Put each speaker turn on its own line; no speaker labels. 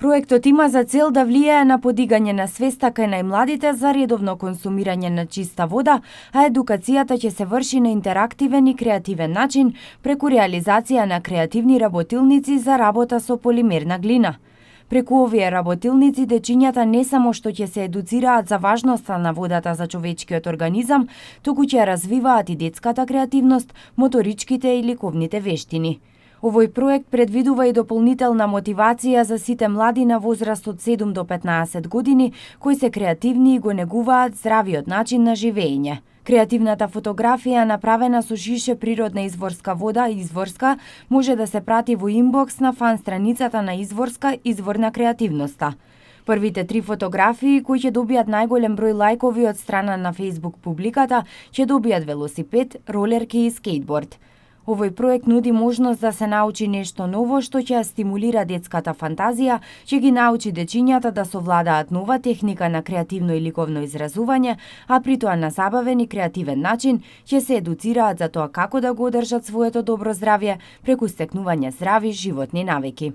Проектот има за цел да влијае на подигање на свеста кај најмладите за редовно консумирање на чиста вода, а едукацијата ќе се врши на интерактивен и креативен начин преку реализација на креативни работилници за работа со полимерна глина. Преку овие работилници дечињата не само што ќе се едуцираат за важноста на водата за човечкиот организам, туку ќе развиваат и детската креативност, моторичките и ликовните вештини. Овој проект предвидува и дополнителна мотивација за сите млади на возраст од 7 до 15 години кои се креативни и го негуваат здравиот начин на живење. Креативната фотографија направена со шише природна изворска вода Изворска може да се прати во инбокс на фан страницата на Изворска Извор на креативноста. Првите 3 фотографии кои ќе добијат најголем број лајкови од страна на Facebook публиката ќе добијат велосипед, ролерки и скейтборд. Овој проект нуди можност да се научи нешто ново што ќе ја стимулира детската фантазија, ќе ги научи дечињата да совладаат нова техника на креативно и ликовно изразување, а при тоа на забавен и креативен начин ќе се едуцираат за тоа како да го одржат своето добро здравје преку стекнување здрави животни навики.